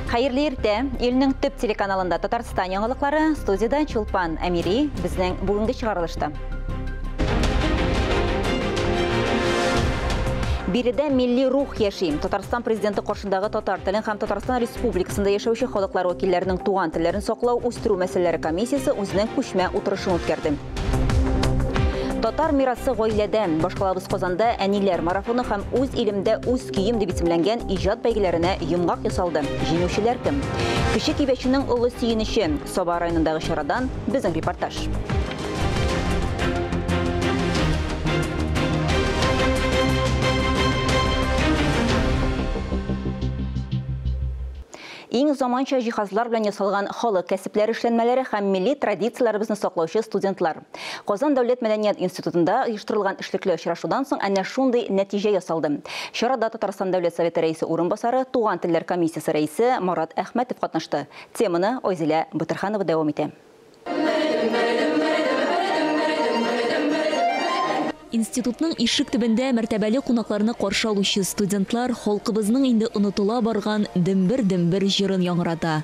Хәерле иртә. Илнең төп телеканалында Татарстан яңалыклары, студияда Чулпан Әмири, безнең бүгенге чыгарылышта. Биредә милли рух яши. Татарстан президенты каршындагы татар телен һәм Татарстан Республикасында яшәүче халыклар вәкилләренең туган телләрен саклау, үстерү мәсьәләләре комиссиясе үзенең күчмә утырышын үткәрде. Татар мирасы гаиләдә. Башкалабыз Казанда әниләр марафоны һәм үз илемдә үз көем дип исемләнгән иҗат бәйгеләренә йомгак ясалды. Җиңүчеләр кем? Кече Кибәченең олы сөенече. Саба районындагы чарадан безнең репортаж. Иң заманча җиһазлар белән ясалган халык кәсепләре эшләнмәләре һәм милли традицияләребезне саклаучы студентлар. Казан дәүләт мәдәният институтында оештырылган эшлекле очрашудан соң әнә шундый нәтиҗә ясалды. Чарада Татарстан Дәүләт Советы рәисе урынбасары, Туган телләр комиссиясе рәисе Марат Әхмәтов катнашты. Теманы Айзилә Батырханова дәвам итә. Институтның ишек төбендә мәртәбәле кунакларны каршы алучы студентлар халкыбызның инде онытыла барган дөмбер-дөмбер җырын яңгырата.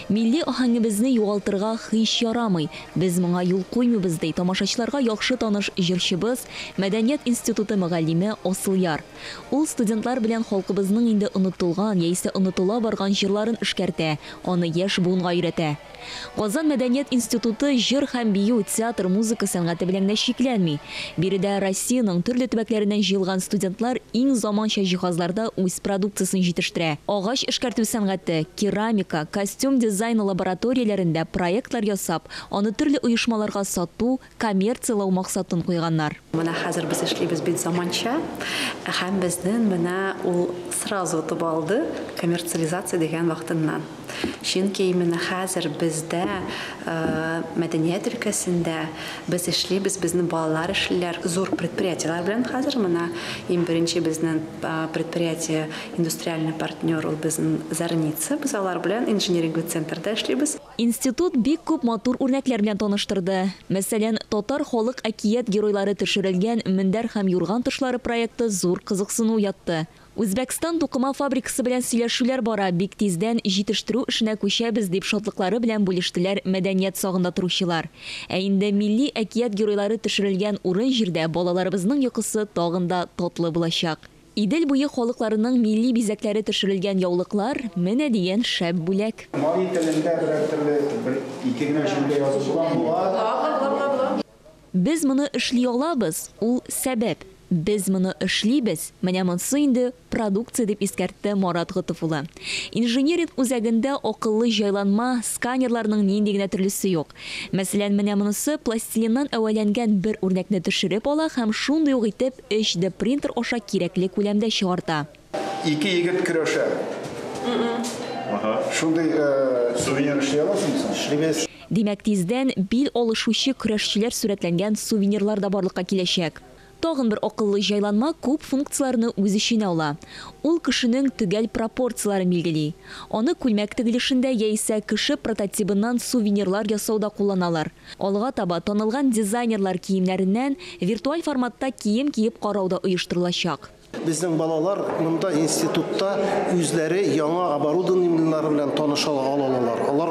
Милли аһәңебезне югалтырга һич ярамый, без моңа юл куймыйбыз, ди тамашачыларга яхшы таныш җырчыбыз, Мәдәният институты мөгаллиме Асылъяр. Ул студентлар белән халкыбызның инде онытылган яисә онытыла барган җырларын эшкәртә, аны яшь буынга өйрәтә. Казан мәдәният институты җыр һәм бию, театр, музыка сәнгате белән генә чикләнми. Биредә Россиянең төрле төбәкләреннән җыелган студентлар иң заманча җиһазларда үз продукциясен җитештерә. Агач эшкәртү сәнгате, керамика, костюм дизайны лабораторияләрендә проектлар ясап, аны төрле оешмаларга сату, коммерцияләү максатын куйганнар. Менә хәзер без эшлибез бит заманча, һәм безнең менә ул сразу отып алды коммерциализация дигән вакытыннан. Чөнки менә хәзер бездә мәдәният өлкәсендә без эшлибез, безнең балалар эшлиләр зур предприятиеләр белән хәзер. Менә иң беренче безнең предприятие индустриальный партнер ул безнең Зарница. Без алар белән инжиниринг центрда эшлибез. Институт бик күп матур үрнәкләр белән таныштырды. Мәсәлән, татар халык әкият геройлары төшерелгән мендәр һәм юрган тышлары проекты зур кызыксыну уятты. Үзбәкстан тукыма фабрикасы белән сөйләшүләр бара, бик тиздән җитештерү эшенә күчәбез дип шатлыклары белән бүлештеләр мәдәният сагында торучылар. Ә инде милли әкият геройлары төшерелгән урын җирдә балаларыбызның йокысы тагын да татлы булачак. Идел буе халыкларының милли бизәкләре төшерелгән яулыклар менә дигән шәп бүләк. Мари телендә берәр төрле бер ике генә җөмлә язып була. Без моны эшли алабыз, ул сәбәп. Без моны эшлибез, менә монсы инде продукция дип искәртте Марат Готыф улы. Инжиниринг үзәгендә акыллы җайланма, сканерларның нинди генә төрлесе юк. Мәсәлән, менә монысы пластилиннан әвәләнгән бер үрнәкне төшереп ала һәм шундый ук итеп 3D принтер аша кирәкле күләмдә чыгарта. Ике егет көрәшә. Шундый сувенир эшли аласыңмы? Эшлибез. Димәк, тиздән бил алышучы көрәшчеләр сурәтләнгән сувенирлар да барлыкка киләчәк. Тагын бер акыллы җайланма күп функцияләрне үз эченә ала. Ул кешенең төгәл пропорцияләрен билгели. Аны күлмәк тегелешендә яисә кеше прототибыннан сувенирлар ясауда кулланалар. Алга таба танылган дизайнерлар киемнәреннән виртуаль форматта кием киеп карау да оештырылачак. Безнең балалар монда институтта үзләре яңа оборудованиеләр белән таныша алалар. Алар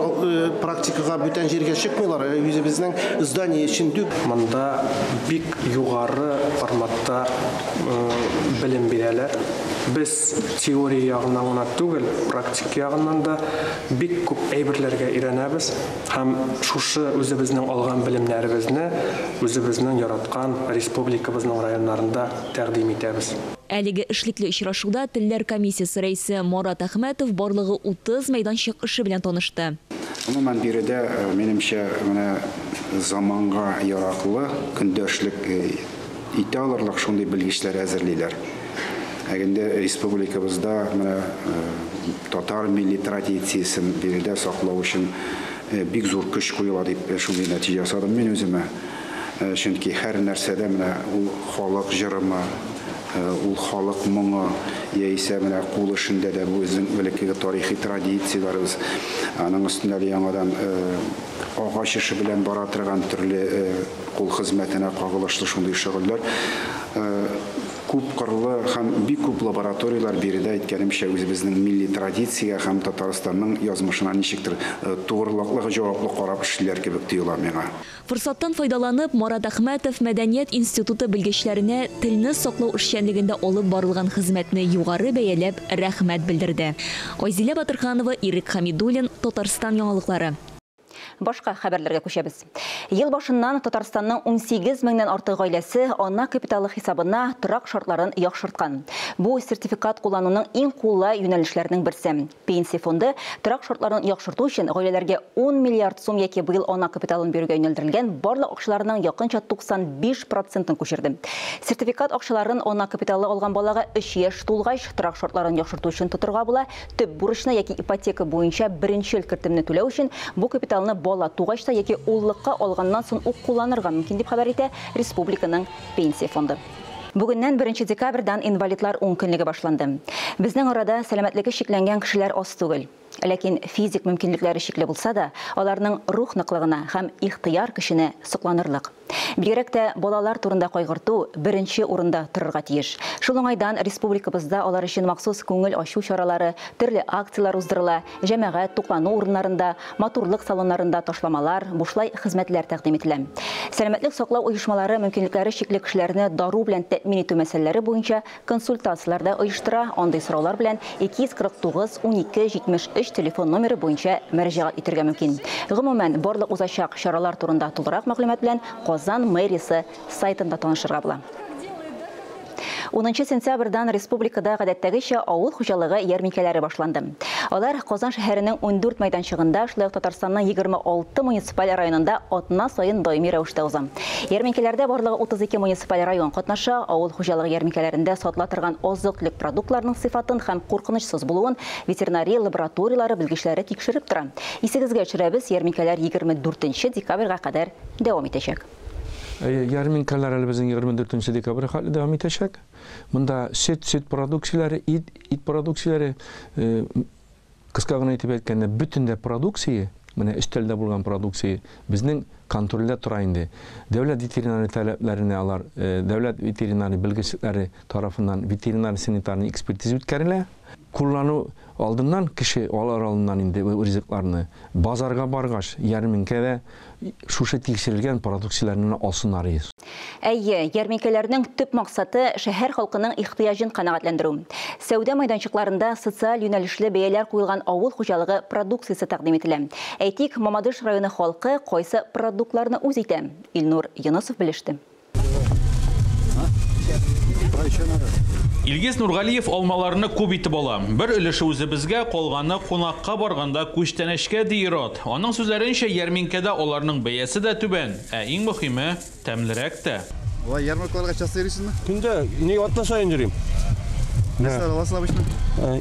практикага бүтән җиргә чыкмыйлар, үзебезнең здание эчендә. Монда бик югары форматта белем бирәләр. Без теория ягыннан гына түгел, практик ягыннан да бик күп әйберләргә өйрәнәбез һәм шушы үзебезнең алган белемнәребезне үзебезнең яраткан республикабызның районнарында тәкъдим итәбез. Әлеге эшлекле очрашуда телләр комиссиясе рәисе Марат Әхмәтов барлыгы 30 мәйданчык эше белән танышты. Гомумән биредә, минемчә, менә заманга яраклы көндәшлек итә алырлык шундый белгечләр әзерлиләр. Ә инде республикабызда менә татар милли традициясен биредә саклау өчен бик зур көч куела дип шундый нәтиҗә ясадым мин үземә. Чөнки һәр нәрсәдә менә ул халык җырымы, ул халык моңы, яисә менә кул эшендә дә бу безнең элеккеге тарихи традицияләребез, аның өстендә әле яңадан агач эше белән бара торган төрле кул хезмәтенә кагылышлы шундый шөгыльләр. Күп кырлы һәм бик күп лабораторияләр биредә, әйткәнемчә, үзебезнең милли традициягә һәм Татарстанның язмышына ничектер тугрылыклы, җаваплы карап эшлиләр кебек тоела миңа. Форсаттан файдаланып, Марат Әхмәтов Мәдәният институты белгечләренә телне саклау эшчәнлегендә алып барылган хезмәтне югары бәяләп рәхмәт белдерде. Айзилә Батырханова, Ирек Хамидуллин, Татарстан яңалыклары. Башка хәбәрләргә күчәбез. Ел башыннан Татарстанның 18 меңнән артык гаиләсе ана капиталы хисабына торак шартларын яхшырткан. Бу сертификат куллануның иң кулай юнәлешләренең берсе. Пенсия фонды торак шартларын яхшырту өчен гаиләләргә 10 миллиард сум яки быел ана капиталын бирүгә юнәлдерелгән барлык акчаларның якынча 95%-ын күчерде. Сертификат акчаларын ана капиталы алган балага 3 яшь тулгач торак шартларын яхшырту өчен тотырга була. Төп бурычны яки ипотека буенча беренчел кертемне түләү өчен бу капиталны бала тугач та яки уллыкка алганнан соң ук кулланырга мөмкин, дип хәбәр итә республиканың пенсия фонды. Бүгеннән 1 декабрьдан инвалидлар 10 көнлеге башланды. Безнең арада сәламәтлеге чикләнгән кешеләр аз түгел. Ләкин физик мөмкинлекләре чикле булса да, аларның рух ныклыгына һәм ихтыяр көченә сокланырлык. Бигрәк тә балалар турында кайгырту беренче урында торырга тиеш. Шул уңайдан республикабызда алар өчен махсус күңел ачу чаралары, төрле акцияләр уздырыла, җәмәгать туклану урыннарында, матурлык салоннарында ташламалар, бушлай хезмәтләр тәкъдим ителә. Сәламәтлек саклау оешмалары мөмкинлекләре чикле кешеләрне дару белән тәэмин итү мәсьәләләре буенча консультацияләр дә оештыра. Андый сораулар белән 249 12 73 телефон номеры буенча мөрәҗәгать итәргә мөмкин. Гомумән, барлык узачак чаралар турында тулырак мәгълүмат белән Казан мэриясе сайтында танышырга була. 10 сентябрьдан республикада гадәттәгечә авыл хуҗалыгы ярминкәләре башланды. Алар Казан шәһәренең 14 мәйданчыгында, шулай ук Татарстанның 26 муниципаль районында атна саен даими рәвештә уза. Ярминкәләрдә барлыгы 32 муниципаль район катнаша. Авыл хуҗалыгы ярминкәләрендә сатыла торган азык-төлек продуктларының сыйфатын һәм куркынычсыз булуын ветеринария лабораторияләре белгечләре тикшереп тора. Исегезгә төшерәбез, ярминкәләр 24 декабрьгә кадәр дәвам итәчәк. Ярминкәләр әле безнең 24 декабрьгә кадәр дәвам итәчәк. Монда сөт продукцияләре, ит продукцияләре, кыска гына итеп әйткәндә, бөтен дә продукция, менә өстәлдә булган продукция безнең контрольдә тора инде. Дәүләт ветеринария таләпләренә алар, дәүләт ветеринария белгечләре тарафыннан ветеринар санитарный экспертиза үткәрелә. Куллану алдыннан кеше алар алдыннан инде ризыкларны базарга баргач, ярминкәдә шушы тикшерелгән продукцияләрне алсыннар иде. Әйе, ярминкәләрнең төп максаты шәһәр халкының ихтыяҗын канәгатьләндерү. Сәүдә мәйданчыкларында социаль юнәлешле бәяләр куелган авыл хуҗалыгы продукциясе тәкъдим ителә. Әйтик, Мамадыш районы халкы кайсы продуктларны үз итә? Илнур Юнусов белеште. Илгиз Нургалиев алмаларны күп итеп ала. Бер өлеше үзебезгә, калганы кунакка барганда күчтәнәчкә, ди ир-ат. Аның сүзләренчә, ярминкәдә аларның бәясе дә түбән, ә иң мөһиме тәмлерәк тә. Болай ярмаркаларга часто йөрисезме? Көндә ни атна саен йөрим. Нәрсәләр аласыз обычно?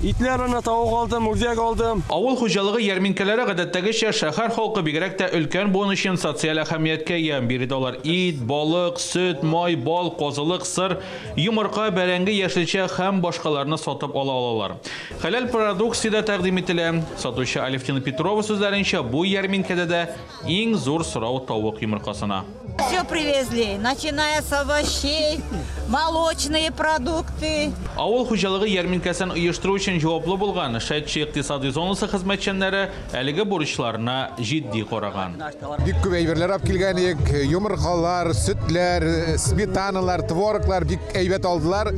Итләр ана, тавык алдым, үрдәк алдым. Авыл хуҗалыгы ярминкәләре гадәттәгечә шәһәр халкы, бигрәк тә өлкән буын өчен социаль әһәмияткә ия. Биредә алар ит, балык, сөт, май, бал, казылык, сыр, йомырка, бәрәңге, яшелчә һәм башкаларны сатып ала алалар. Хәләл продукция дә тәкъдим ителә. Сатучы Алевтина Петрова сүзләренчә, бу ярминкәдә дә иң зур сорау тавык йомыркасына. Все привезли, начиная с овощей, молочные продукты. Авыл хуҗалыгы ярминкәсен оештыру өчен җаваплы булган Шәтче икътисади зонасы хезмәтчәннәре әлеге бурычларына җитди караган. Бик күп әйберләр алып килгән идек, йомыркалар, сөтләр, сметаналар, твороглар бик әйбәт алдылар.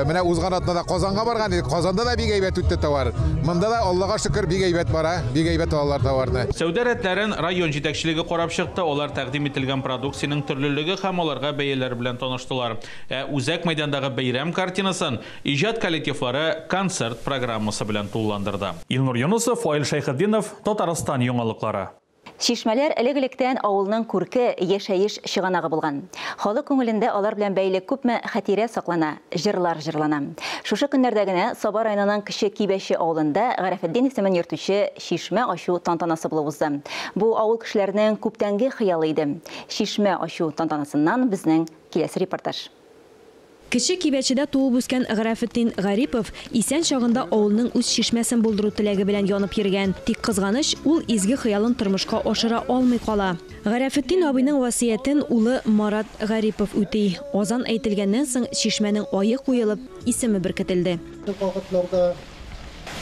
Менә узган атнада Казанга барган идек, Казанда да бик әйбәт үтте товар. Монда да Аллага шөкер бик әйбәт бара, бик әйбәт алалар товарны. Сәүдә рәтләрен район җитәкчелеге карап чыкты, алар тәкъдим ителгән продукциянең төрлелеге һәм аларга бәяләр белән таныштылар. Ә үзәк мәйдандагы бәйрәм картинасын иҗат коллективлары концерт программасы белән тулыландырды. Илнур Юнусов, Фаил Шәйхетдинов, Татарстан яңалыклары. Чишмәләр элек-электән авылның күрке, яшәеш чыганагы булган. Халык күңелендә алар белән бәйле күпме хатирә саклана, җырлар җырлана. Шушы көннәрдә генә Саба районының Кече Кибәче авылында Гарәфетдин исемен йөртүче чишмә ачу тантанасы булып узды. Бу авыл кешеләренең күптәнге хыялы иде. Чишмә ачу тантанасыннан безнең киләсе репортаж. Кече Кибәчедә туып үскән Гарәфетдин Гарипов исән чагында авылның үз чишмәсен булдыру теләге белән янып йөргән. Тик кызганыч, ул изге хыялын тормышка ашыра алмый кала. Гарәфетдин абыйның васыятен улы Марат Гарипов үти. Азан әйтелгәннән соң чишмәнең ае куелып, исеме беркетелде. Вакытларда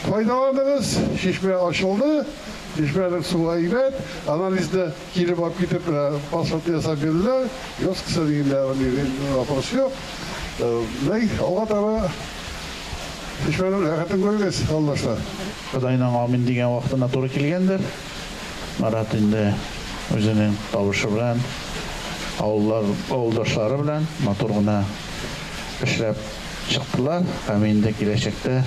файдаланыгыз, чишмә ачылды, чишмәнең суы әйбәт, анализны килеп алып китеп, паспорт ясап бирделәр, йоскысы дигәндә вопрос юк. Алга таба чишмәнең рәхәтен күрегез, авылдашлар. Ходайның амин дигән вакытына туры килгәндер. Марат инде үзенең тавышы белән, авыллар, авылдашлары белән матур гына эшләп чыктылар. Һәм инде киләчәктә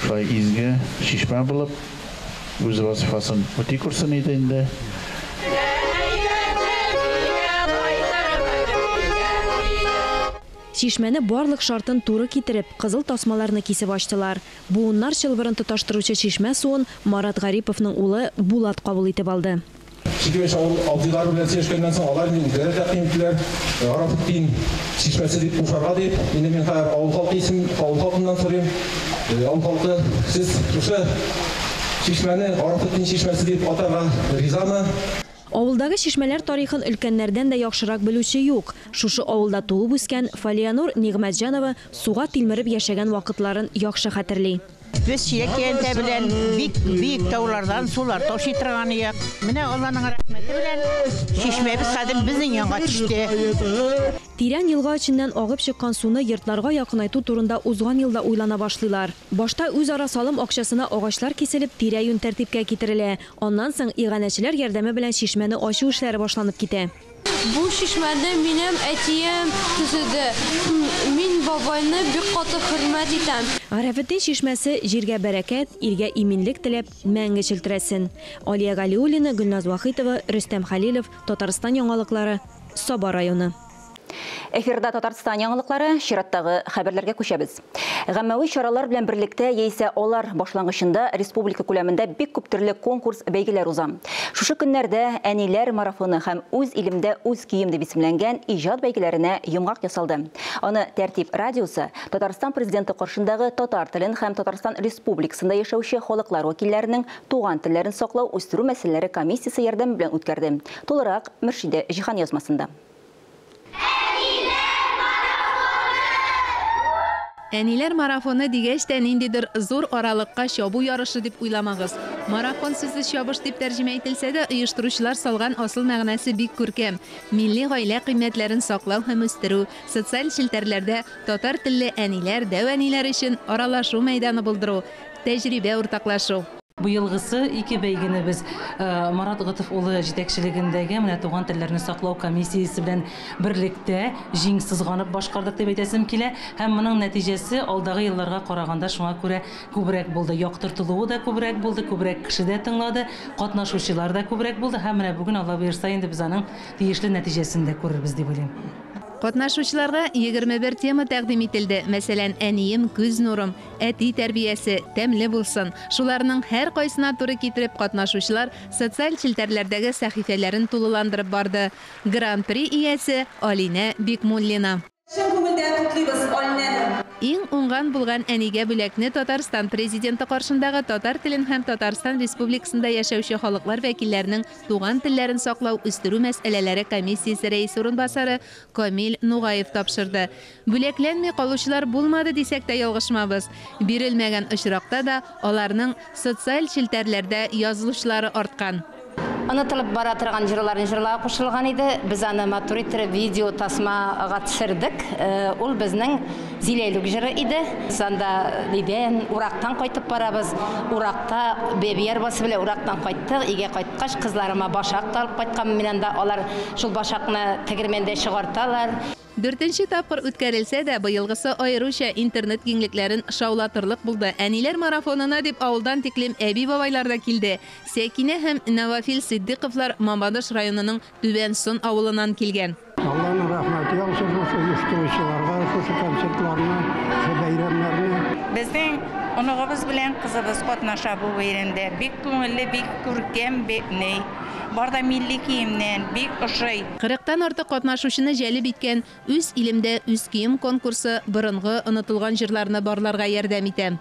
шулай изге чишмә булып үз вазифасын үти күрсен иде инде. Чишмәне барлык шартын туры китереп, кызыл тасмаларны кисеп ачтылар. Буыннар чылбырын тоташтыручы чишмә суын Марат Гариповның улы Булат кабул итеп алды. Чишмә авыл абзыйлары белән сөйләшкәннән соң алар инде үзләре тәкъдим иттеләр. Гарәфетдин чишмәсе дип кушарга дип. Инде мин хәзер авыл халкы исем, авыл халкыннан сорыйм. Авыл халкы, сез шушы чишмәне Гарәфетдин чишмәсе дип атарга ризамы? Авылдагы чишмәләр тарихын өлкәннәрдән дә яхшырак белүче юк. Шушы авылда туып үскән Фалиянур Нигъмәтҗанова суга тилмереп яшәгән вакытларын яхшы хәтерли. Без чиләк-көянтә белән бик биек таулардан сулар ташый торган идек. Менә Алланың рәхмәте белән чишмәбез хәзер безнең янга төште. Тирән елга эченнән агып чыккан суны йортларга якынайту турында узган елда уйлана башлыйлар. Башта үзара салым акчасына агачлар киселеп, тирә-юнь тәртипкә китерелә. Аннан соң иганәчеләр ярдәме белән чишмәне ачу эшләре башланып китә. Бу чишмәне минем әтием төзеде. Мин бабайны бик каты хөрмәт итәм. Гарәфетдин чишмәсе җиргә бәрәкәт, илгә иминлек теләп, мәңге челтерәсен. Алия Галиуллина, Гөлназ Вахитова, Рөстәм Хәлилов, Татарстан яңалыклары, Саба районы. Эфирда Татарстан яңалыклары, чираттагы хәбәрләргә күчәбез. Гаммәви чаралар белән берлектә яисә алар башлангычында республика күләмендә бик күп төрле конкурс бәйгеләр уза. Шушы көннәрдә Әниләр марафоны һәм Үз илемдә үз кием дип исемләнгән иҗат бәйгеләренә йомгак ясалды. Аны Тәртип радиосы Татарстан президенты каршындагы татар телен һәм Татарстан Республикасында яшәүче халыклар вәкилләренең туган телләрен саклау үстерү мәсьәләләре комиссиясе ярдәме белән үткәрде. Тулырак Мөршидә Җиһан язмасында. Әниләр марафоны дигәч тә ниндидер зур аралыкка чабу ярышы дип уйламагыз. Марафон сүзе чабыш дип тәрҗемә ителсә дә, оештыручылар салган асыл мәгънәсе бик күркәм. Милли гаилә кыйммәтләрен саклау һәм үстерү, социаль челтәрләрдә татар телле әниләр, дәү әниләр өчен аралашу мәйданы булдыру, тәҗрибә уртаклашу. Быелгысы ике бәйгене без Марат Готов улы җитәкчелегендәге менә туган телләрне саклау комиссиясе белән берлектә җиң сызганып башкардык дип әйтәсем килә. Һәм моның нәтиҗәсе алдагы елларга караганда шуңа күрә күбрәк булды. Яктыртылуы да күбрәк булды, күбрәк кеше дә тыңлады, катнашучылар да күбрәк булды. Һәм менә бүген Алла боерса инде без аның тиешле нәтиҗәсен дә күрербез дип уйлыйм. Катнашучыларга 21 тема тәкъдим ителде. Мәсәлән, әнием, күз нурым, әти тәрбиясе, тәмле булсын. Шуларның һәр кайсына туры китереп катнашучылар социаль челтәрләрдәге сәхифәләрен тулыландырып барды. Гран-при иясе Алинә Бикмуллина. Чын күңелдән котлыйбыз Алинәне. Иң уңган булган әнигә бүләкне Татарстан президенты каршындагы татар телен һәм Татарстан Республикасында яшәүче халыклар вәкилләренең туган телләрен саклау үстерү мәсьәләләре комиссиясе рәисе урынбасары Камил Нугаев тапшырды. Бүләкләнми калучылар булмады дисәк тә ялгышмабыз. Бирелмәгән очракта да аларның социаль челтәрләрдә язылучылары арткан. Онытылып бара торган җырларны җырларга кушылган иде. Без аны матур итеп видео тасмага төшердек. Ул безнең Зиләйлүк җыры иде. Без анда нидән урактан кайтып барабыз. Уракта бәби арбасы белән урактан кайттык. Өйгә кайткач кызларыма башак та алып кайткан. Мин анда алар шул башакны тегермәндә чыгарталар. Дүртенче тапкыр үткәрелсә дә, быелгысы аеруча интернет киңлекләрен шаулатырлык булды. Әниләр марафонына дип авылдан тиклем әби-бабайлар да килде. Сәкинә һәм Навафил Сиддиковлар Мамадыш районының Түбән Сон авылынан килгән. Алланың рәхмәте яусын шушы оештыручыларга, шушы концертларны, шушы бәйрәмнәрне. Безнең Оныгыбыз белән кызыбыз катнаша бу бәйрәмдә. Бик күңелле, бик күркәм бәйрәм. Бар да милли киемнән, бик ошый. Кырыктан артык катнашучыны җәлеп иткән Үз илемдә үз көем конкурсы борынгы онытылган җырларны барларга ярдәм итә.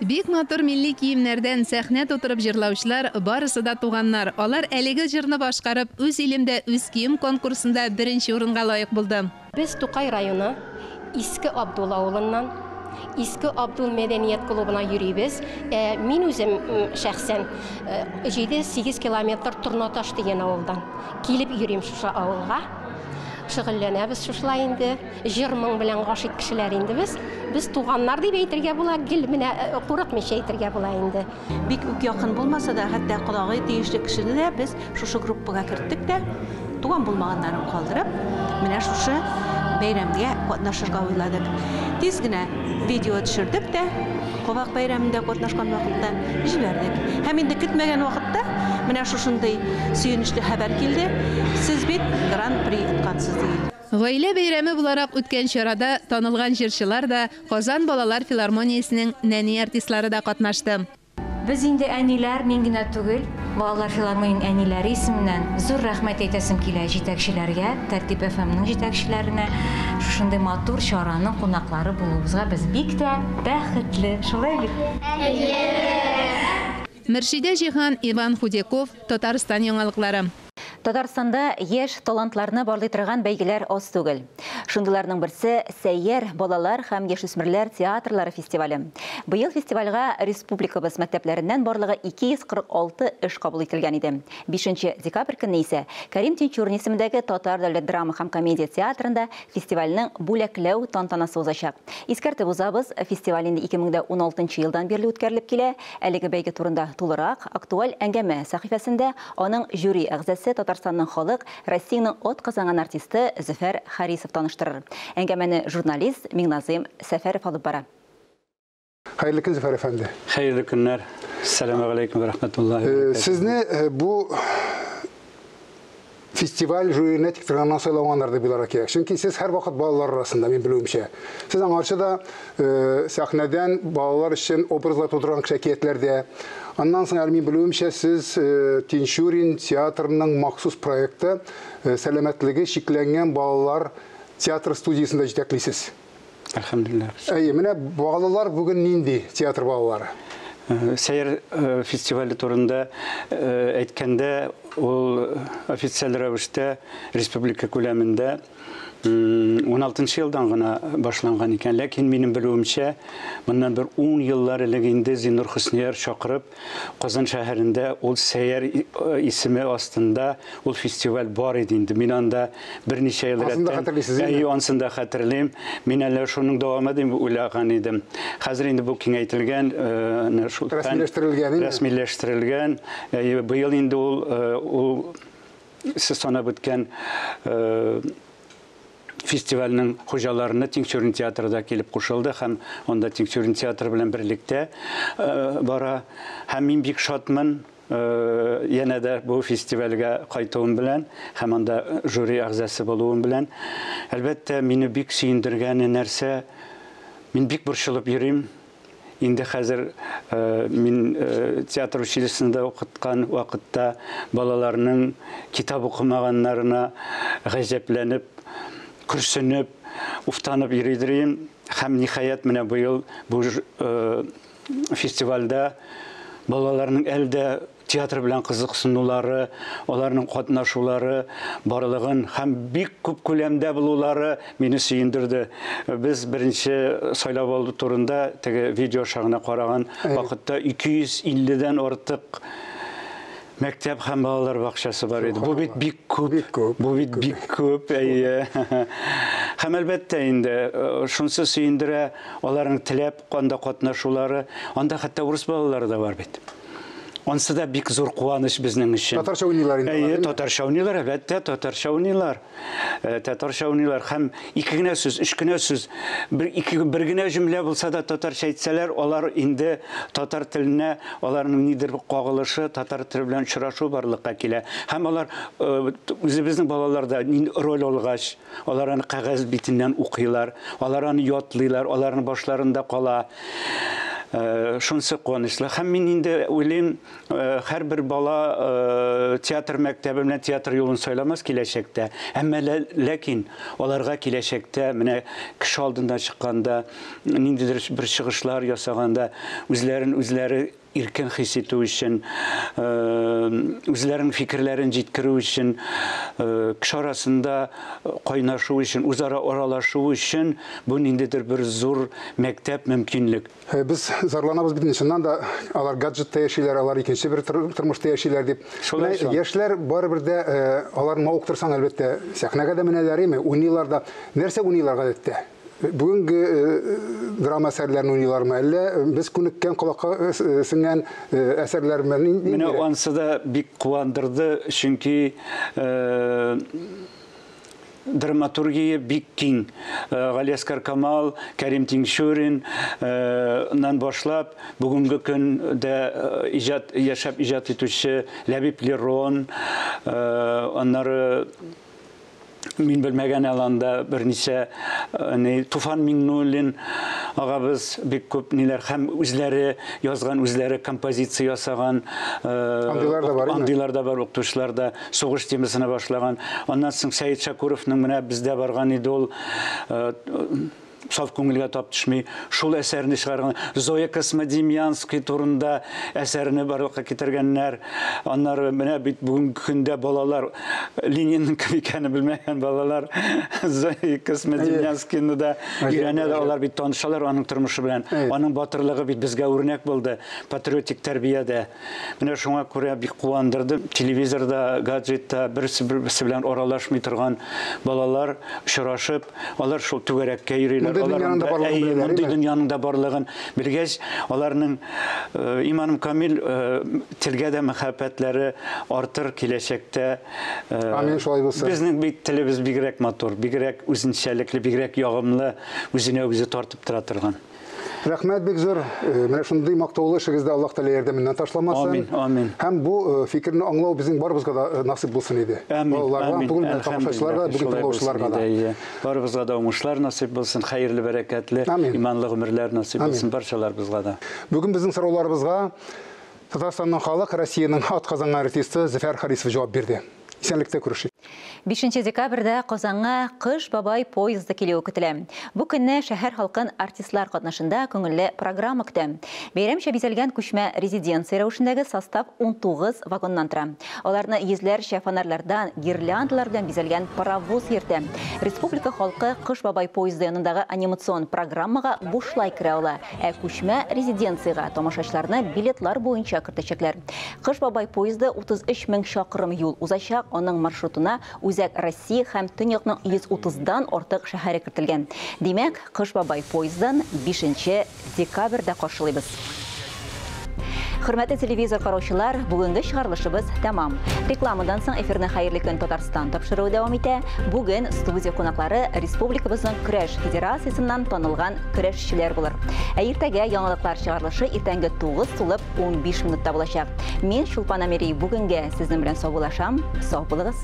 Бик матур милли киемнәрдән сәхнә тутырып җырлаучылар барысы да туганнар. Алар әлеге җырны башкарып, Үз илемдә үз көем конкурсында беренче урынга лаек булды. Без Тукай районы Иске Абдул авылыннан. Иске Абдул мәдәният клубына йөрибез. Ә мин үзем шәхсән 7-8 километр Торнаташ дигән авылдан килеп йөрим шушы авылга. Шөгыльләнәбез шушылай инде. Җыр-моң белән гашыйк кешеләр инде без. Без туганнар дип әйтергә була, гел менә курыкмыйча әйтергә була инде. Бик үк якын булмаса да, хәтта кодагый тиешле кешене дә без шушы группага керттек тә, туган булмаганнарын калдырып, менә шушы бәйрәмгә катнашырга уйладык. Тиз генә видео төшердек тә, Кабак бәйрәмендә катнашкан вакытта җибәрдек. Һәм инде көтмәгән вакытта менә шушындый сөенечле хәбәр килде, Сез бит Гран-при откансыз, диелде. Гаилә бәйрәме буларак үткән чарада танылган җырчылар да, Казан балалар филармониясенең нәни артистлары да катнашты. Без инде әниләр, мин генә түгел, балалар филармониянең әниләре исеменнән зур рәхмәт әйтәсем килә җитәкчеләргә, Тәртип FM-ның җитәкчеләренә. Шушындый матур чараның кунаклары булуыбызга без бик тә бәхетле, шулай бит? Әйе! Мөршидә Җиһан, Иван Худяков, Татарстан яңалыклары. Татарстанда яшь талантларны барлый торган бәйгеләр аз түгел. Шундыйларның берсе Сәйяр балалар һәм яшүсмерләр театрлары фестивале. Быел фестивальгә республикабыз мәктәпләреннән барлыгы 246 эш кабул ителгән иде. 5 декабрь көнне исә Кәрим Тинчурин исемендәге Татар дәүләт драма һәм комедия театрында фестивальнең бүләкләү тантанасы узачак. Искәртеп узабыз, фестиваль инде 2016 елдан бирле үткәрелеп килә. Әлеге бәйге турында тулырак Актуаль әңгәмә сәхифәсендә аның жюри әгъзасы Татарстанның халык, Россиянең атказанган артисты Зөфәр Харисов таныштырыр. Әңгәмәне журналист Миңназыйм Сәфәров алып бара. Хәерле көн, Зөфәр әфәнде. Хәерле көннәр. Сәламәгаләйкүм вә рәхмәтуллаһи вә бәрәкәтүһ. Сезне бу фестиваль жюрина тик торганнан сайлаганнар дип уйларга кирәк. Чөнки сез һәрвакыт балалар арасында, мин белүемчә. Сез аңарчы да сәхнәдән балалар өчен образлар тудырган кеше әкиятләрдә. Аннан соң әле мин белүемчә, сез Тинчурин театрының махсус проекты сәламәтлеге чикләнгән балалар театр студиясен дә җитәклисез. Әлхәмдүлилләһ. Әйе, менә балалар бүген нинди театр балалары? Сәйяр фестивале турында әйткәндә, ул официаль рәвештә республика күләмендә 16 елдан гына башланган икән. Ләкин минем белүемчә, моннан бер 10 еллар элек инде Зиннур Хөснияр чакырып, Казан шәһәрендә ул Сәйяр исеме астында ул фестиваль бар иде инде. Мин анда берничә ел Ансын да рәттән хәтерлисез, Әйе, ансын да хәтерлим. Мин әле шуның дәвамы дип уйлаган идем. Хәзер инде бу киңәйтелгән, э, шул рәсмиләштерелгән. Рәсмиләштерелгән. Әйе, быел инде ул э, ул сез санап үткән э, фестивальнең хуҗаларына Тинчурин театры да килеп кушылды һәм анда Тинчурин театры белән берлектә бара. Һәм мин бик шатмын, янә дә бу фестивальгә кайтуым белән һәм анда жюри әгъзасы булуым белән. Әлбәттә, мине бик сөендергәне нәрсә, мин бик борчылып йөрим. Инде хәзер мин театр училищесында укыткан вакытта балаларның китап укымаганнарына гаҗәпләнеп, көрсенеп, уфтанып йөридер идем. Һәм ниһаять менә быел бу фестивальдә балаларның әле дә театр белән кызыксынулары, аларның катнашулары барлыгын һәм бик күп күләмдә булулары мине сөендерде. Без беренче сайлап алу турында теге видео аша гына караган вакытта 250 дән артык мәктәп һәм балалар бакчасы бар иде. Бу бит бик күп. Бу бит бик күп, әйе. Һәм әлбәттә инде шунысы сөендерә, аларның теләп анда катнашулары, анда хәтта урыс балалары да бар бит. Ансы да бик зур куаныч безнең өчен. Татарча уйныйлар инде. Әйе, татарча уйныйлар, әлбәттә, татарча уйныйлар. Татарча уйныйлар һәм ике генә сүз, өч кенә сүз, бер ике бер генә җөмлә булса да татарча әйтсәләр, алар инде татар теленә аларның нидер кагылышы, татар теле белән очрашу барлыкка килә. Һәм алар үзебезнең балалар да роль алгач, алар аны кәгазь битеннән укыйлар, алар аны ятлыйлар, аларның башларында кала. Шунысы куанычлы. Һәм мин инде уйлыйм, һәрбер бала театр мәктәбе белән театр юлын сайламас киләчәктә. Әмма ләкин аларга киләчәктә менә кеше алдында чыкканда, ниндидер бер чыгышлар ясаганда, үзләрен үзләре иркен хис итү өчен, үзләренең фикерләрен җиткерү өчен, кеше арасында кайнашу өчен, үзара аралашу өчен бу ниндидер бер зур мәктәп, мөмкинлек. Без зарланабыз бит, чыннан да алар гаджетта яшиләр, алар икенче бер тормышта яшиләр дип. Яшьләр барыбер дә аларны мавыктырсаң, әлбәттә, сәхнәгә дә менәләр, уйныйлар да. Нәрсә уйныйлар гадәттә? Бүгенге драма әсәрләрен уйныйлармы, әллә без күнеккән, колакка сеңгән әсәрләрме? Менә ансы да бик куандырды, чөнки драматургия бик киң. Галиәсгар Камал, Кәрим Тинчурин нан башлап, бүгенге көндә иҗат, яшәп иҗат итүче Ләбиб Лерон, аннары мин белмәгән аланда берничә Туфан Миңнуллин агабыз бик күп ниләр һәм үзләре язган, үзләре композиция ясаган, андыйлар да бар, андыйлар да бар, укытучылар да сугыш темасына башлаган. Аннан соң Сәет Шакуровның менә бездә барган иде ул, саф күңелгә тап төшми, шул әсәрне чыгарган. Зоя Космодемьянский турында әсәрне барлыкка китергәннәр. Аннары менә бит бүгенге көндә балалар, Ленинның кем икәнен белмәгән балалар Зоя Космодемьянскийны да өйрәнәләр, алар бит танышалар аның тормышы белән. Аның батырлыгы бит безгә үрнәк булды патриотик тәрбиядә. Менә шуңа күрә бик куандырды. Телевизорда, гаджетта берсе-берсе белән аралашмый торган балалар очрашып, алар шул түгәрәккә йөриләр. Мондый дөньяның да барлыгын белгәч, аларның иманым камил, телгә дә мәхәббәтләре артыр киләчәктә. Амин, шулай булсын. Безнең бит телебез бигрәк матур, бигрәк үзенчәлекле, бигрәк ягымлы, үзенә үзе тартып тора торган. Рәхмәт бик зур. Менә шундый мактаулы эшегездә Аллаһ Тәгалә ярдәменнән ташламасын. Амин, амин. Һәм бу фикерне аңлау безнең барыбызга да насыйп булсын иде. Амин, Балаларга, түгел, тамашачыларга, бүген тыңлаучыларга да. Барыбызга да уңышлар насыйп булсын, хәерле, бәрәкәтле, иманлы гомерләр насыйп булсын барчаларыбызга да. Бүген безнең сорауларыбызга Татарстанның халык, Россиянең атказанган артисты Зөфәр Харисов җавап бирде. Исәнлектә күрешик. 5 декабрьдә Казанга Кыш бабай поезды килүе көтелә. Бу көнне шәһәр халкын артистлар катнашында күңелле программа көтә. Бәйрәмчә бизәлгән күчмә резиденция рәвешендәге состав 19 вагоннан тора. Аларны йөзләрчә фонарьлардан, гирляндалар белән бизәлгән паровоз йөртә. Республика халкы Кыш бабай поезды янындагы анимацион программага бушлай керә ала, ә күчмә резиденциягә тамашачыларны билетлар буенча кертәчәкләр. Кыш бабай поезды 33 мең чакрым юл узачак, аның маршрутына Үзәк Россия һәм Төньякның 130-дан артык шәһәре кертелгән. Димәк, Кыш бабай поездын 5 декабрьдә каршылыйбыз. Хөрмәтле телевизор караучылар, бүгенге чыгарылышыбыз тәмам. Рекламадан соң эфирны Хәерле көн Татарстан тапшыруы дәвам итә. Бүген студия кунаклары республикабызның көрәш федерациясеннән танылган көрәшчеләр булыр. Ә иртәгә яңалыклар чыгарылышы иртәнге 9:15 минутта булачак. Мин Чулпан Әмири бүгенгә сезнең белән саубуллашам. Сау булыгыз.